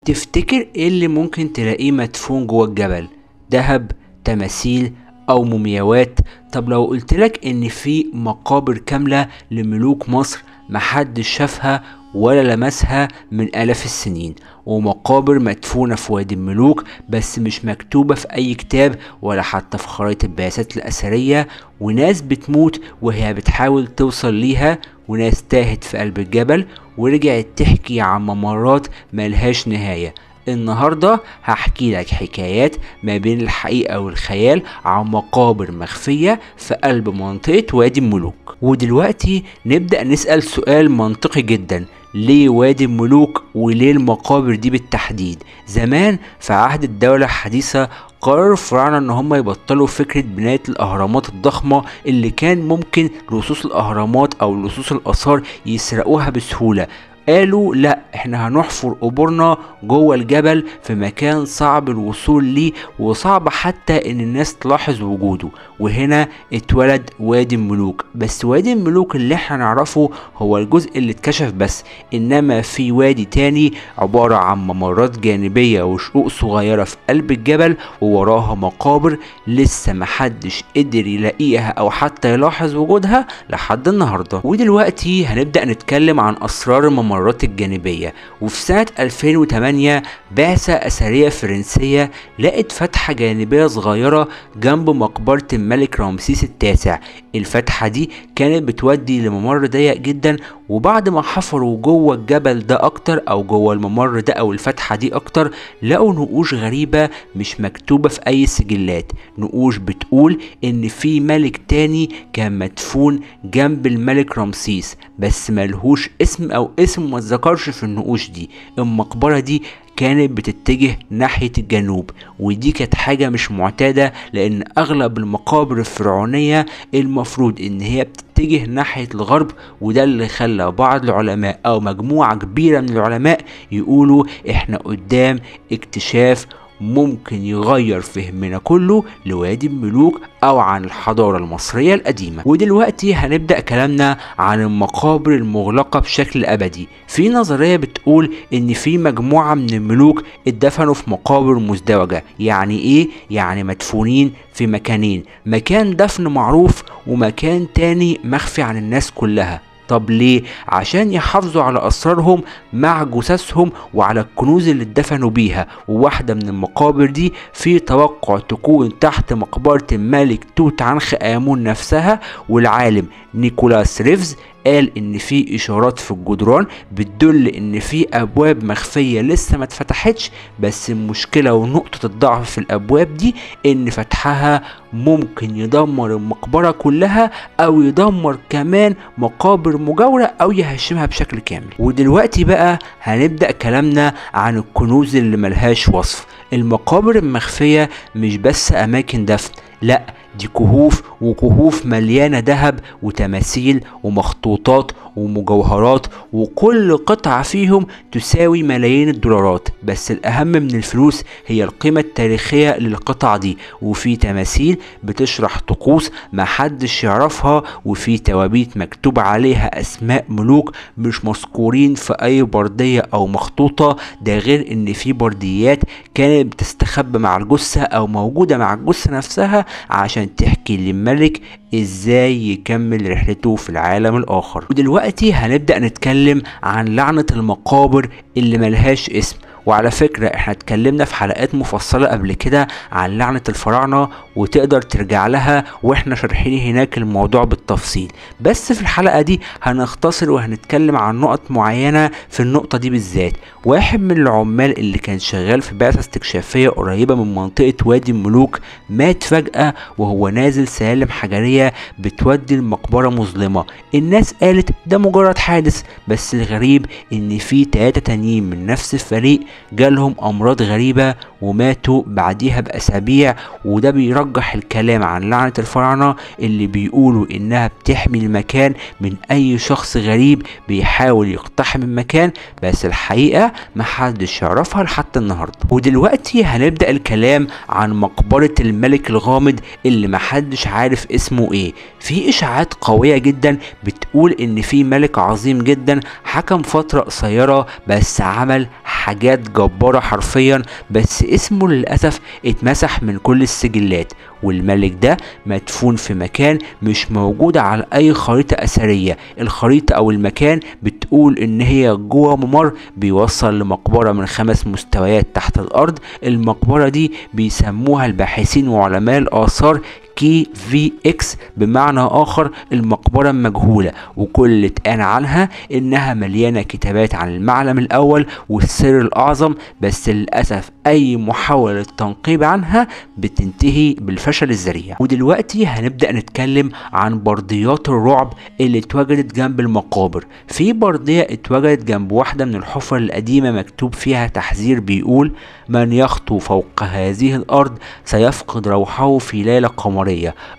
تفتكر ايه اللي ممكن تلاقيه مدفون جوه الجبل؟ دهب، تماثيل، او مومياوات؟ طب لو قلتلك ان في مقابر كاملة لملوك مصر محدش شافها ولا لمسها من آلاف السنين، ومقابر مدفونة في وادي الملوك بس مش مكتوبة في أي كتاب ولا حتى في خرائط البعثات الأثرية، وناس بتموت وهي بتحاول توصل ليها، وناس تاهت في قلب الجبل ورجعت تحكي عن ممرات ملهاش نهاية. النهاردة هحكي لك حكايات ما بين الحقيقة والخيال عن مقابر مخفية في قلب منطقة وادي الملوك. ودلوقتي نبدأ نسأل سؤال منطقي جدا، ليه وادي الملوك وليه المقابر دي بالتحديد؟ زمان في عهد الدولة الحديثة قرر الفراعنة ان هم يبطلوا فكرة بناية الاهرامات الضخمة اللي كان ممكن لصوص الاهرامات او لصوص الاثار يسرقوها بسهولة. قالوا لا، احنا هنحفر قبورنا جوه الجبل في مكان صعب الوصول ليه وصعب حتى ان الناس تلاحظ وجوده، وهنا اتولد وادي الملوك. بس وادي الملوك اللي احنا نعرفه هو الجزء اللي اتكشف بس، انما في وادي تاني عبارة عن ممرات جانبية وشقوق صغيرة في قلب الجبل ووراها مقابر لسه محدش قدر يلاقيها او حتى يلاحظ وجودها لحد النهاردة. ودلوقتي هنبدأ نتكلم عن اسرار الممرات الجانبية. وفي سنة 2008 بعثة أثرية فرنسية لقت فتحة جانبية صغيرة جنب مقبرة الملك رمسيس التاسع. الفتحة دي كانت بتودي لممر ضيق جدا، وبعد ما حفروا جوه الجبل ده أكتر أو جوه الممر ده أو الفتحة دي أكتر لقوا نقوش غريبة مش مكتوبة في أي سجلات، نقوش بتقول إن في ملك تاني كان مدفون جنب الملك رمسيس بس ملهوش اسم أو اسم ما اتذكرش في النقوش دي. المقبرة دي كانت بتتجه ناحية الجنوب، ودي كانت حاجة مش معتادة لأن أغلب المقابر الفرعونية المفروض إن هي بتتجه ناحية الغرب، وده اللي خلى بعض العلماء أو مجموعة كبيرة من العلماء يقولوا إحنا قدام اكتشاف ممكن يغير فهمنا كله لوادي الملوك او عن الحضارة المصرية القديمة. ودلوقتي هنبدأ كلامنا عن المقابر المغلقة بشكل ابدي. في نظرية بتقول ان في مجموعة من الملوك اتدفنوا في مقابر مزدوجة. يعني ايه؟ يعني مدفونين في مكانين، مكان دفن معروف ومكان تاني مخفي عن الناس كلها. طب ليه؟ عشان يحافظوا على أسرارهم مع جثثهم وعلى الكنوز اللي اتدفنوا بيها. وواحدة من المقابر دي في توقع تكون تحت مقبرة الملك توت عنخ آمون نفسها، والعالم نيكولاس ريفز قال ان في اشارات في الجدران بتدل ان في ابواب مخفية لسه ما اتفتحتش، بس المشكلة ونقطة الضعف في الابواب دي ان فتحها ممكن يدمر المقبرة كلها او يدمر كمان مقابر مجاورة او يهشمها بشكل كامل. ودلوقتي بقى هنبدأ كلامنا عن الكنوز اللي ملهاش وصف. المقابر المخفية مش بس اماكن دفن، لا دي كهوف، وكهوف مليانة ذهب وتماثيل ومخطوطات ومجوهرات، وكل قطعة فيهم تساوي ملايين الدولارات. بس الأهم من الفلوس هي القيمة التاريخية للقطع دي. وفي تماثيل بتشرح طقوس محدش يعرفها، وفي توابيت مكتوب عليها أسماء ملوك مش مذكورين في أي بردية أو مخطوطة، ده غير إن في برديات كانت بتستخبى مع الجثة أو موجودة مع الجثة نفسها عشان تحكي للملك ازاي يكمل رحلته في العالم الاخر. ودلوقتي هنبدأ نتكلم عن لعنة المقابر اللي ملهاش اسم. وعلى فكرة احنا اتكلمنا في حلقات مفصلة قبل كده عن لعنة الفراعنة وتقدر ترجع لها واحنا شارحين هناك الموضوع بالتفصيل، بس في الحلقة دي هنختصر وهنتكلم عن نقط معينة في النقطة دي بالذات. واحد من العمال اللي كان شغال في بعثة استكشافية قريبة من منطقة وادي الملوك مات فجأة وهو نازل سلالم حجرية بتودي المقبرة مظلمة. الناس قالت ده مجرد حادث، بس الغريب ان في 3 تانيين من نفس الفريق جالهم امراض غريبة وماتوا بعديها باسابيع، وده بيرجح الكلام عن لعنة الفراعنة اللي بيقولوا انها بتحمي المكان من اي شخص غريب بيحاول يقتحم المكان، بس الحقيقة محدش يعرفها لحد النهاردة. ودلوقتي هنبدأ الكلام عن مقبرة الملك الغامض اللي محدش عارف اسمه ايه. في اشاعات قوية جدا بتقول ان في ملك عظيم جدا حكم فترة قصيرة بس عمل حاجات حاجات جبارة حرفيا، بس اسمه للأسف اتمسح من كل السجلات. والملك ده مدفون في مكان مش موجود على اي خريطة اثرية. الخريطة او المكان بتقول ان هي جوه ممر بيوصل لمقبرة من 5 مستويات تحت الارض. المقبرة دي بيسموها الباحثين وعلماء الاثار KVX، بمعنى اخر المقبرة المجهولة، وكل اللي اتقال عنها انها مليانة كتابات عن المعلم الاول والسر الاعظم، بس للاسف اي محاولة للتنقيب عنها بتنتهي بالفشل الذريع. ودلوقتي هنبدأ نتكلم عن برديات الرعب اللي اتوجدت جنب المقابر. في بردية اتوجدت جنب واحدة من الحفر القديمة مكتوب فيها تحذير بيقول: من يخطو فوق هذه الارض سيفقد روحه في ليلة قمرية.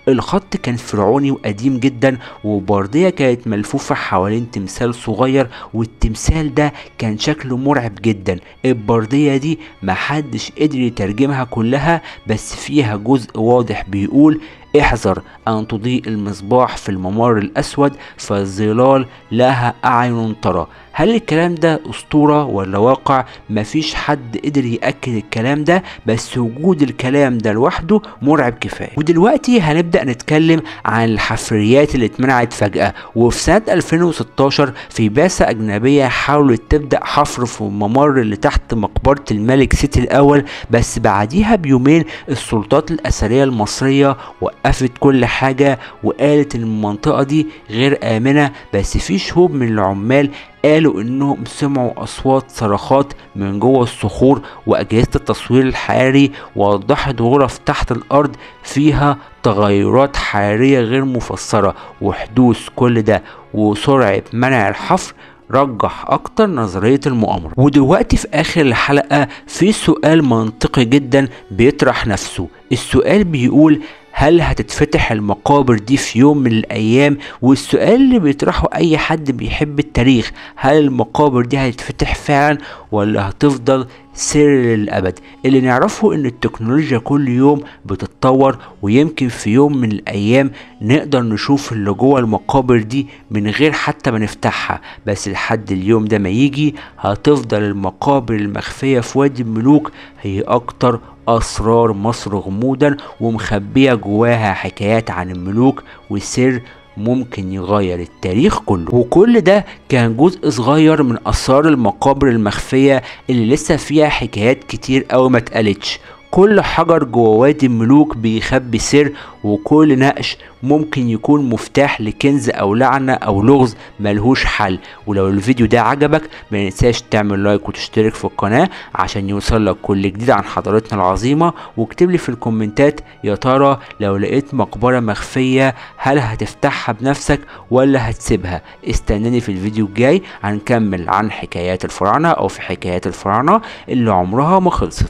الخط كان فرعوني وقديم جدا، وبردية كانت ملفوفة حوالين تمثال صغير، والتمثال ده كان شكله مرعب جدا. البردية دي محدش قدر يترجمها كلها، بس فيها جزء واضح بيقول: احذر أن تضيء المصباح في الممر الأسود فالظلال لها أعين ترى. هل الكلام ده أسطورة ولا واقع؟ مفيش حد قدر يأكد الكلام ده، بس وجود الكلام ده لوحده مرعب كفاية. ودلوقتي هنبدأ نتكلم عن الحفريات اللي اتمنعت فجأة. وفي سنة 2016 في بعثة أجنبية حاولت تبدأ حفر في الممر اللي تحت مقبرة الملك سيتي الأول، بس بعديها بيومين السلطات الأثرية المصرية وقفت كل حاجة وقالت إن المنطقة دي غير آمنة. بس في شهوب من العمال قالوا انهم سمعوا اصوات صرخات من جوه الصخور، واجهزة التصوير الحراري وضحت غرف تحت الارض فيها تغيرات حرارية غير مفسرة. وحدوث كل ده وسرعة منع الحفر رجح اكتر نظرية المؤامرة. ودلوقتي في اخر الحلقة في سؤال منطقي جدا بيطرح نفسه. السؤال بيقول: هل هتتفتح المقابر دي في يوم من الايام؟ والسؤال اللي بيطرحه اي حد بيحب التاريخ: هل المقابر دي هتتفتح فعلا ولا هتفضل سر للابد؟ اللي نعرفه ان التكنولوجيا كل يوم بتتطور، ويمكن في يوم من الايام نقدر نشوف اللي جوه المقابر دي من غير حتى ما نفتحها. بس لحد اليوم ده ما يجي هتفضل المقابر المخفية في وادي الملوك هي اكتر اسرار مصر غموضا، ومخبية جواها حكايات عن الملوك وسر ممكن يغير التاريخ كله. وكل ده كان جزء صغير من اسرار المقابر المخفية اللي لسه فيها حكايات كتير اوي ما اتقالتش. كل حجر جوه وادي الملوك بيخبي سر، وكل نقش ممكن يكون مفتاح لكنز او لعنة او لغز ملهوش حل. ولو الفيديو ده عجبك ما ننساش تعمل like وتشترك في القناة عشان يوصلك كل جديد عن حضارتنا العظيمة. واكتب لي في الكومنتات يا ترى لو لقيت مقبرة مخفية هل هتفتحها بنفسك ولا هتسيبها؟ استناني في الفيديو الجاي هنكمل عن حكايات الفراعنة او في حكايات الفراعنة اللي عمرها ما خلصت.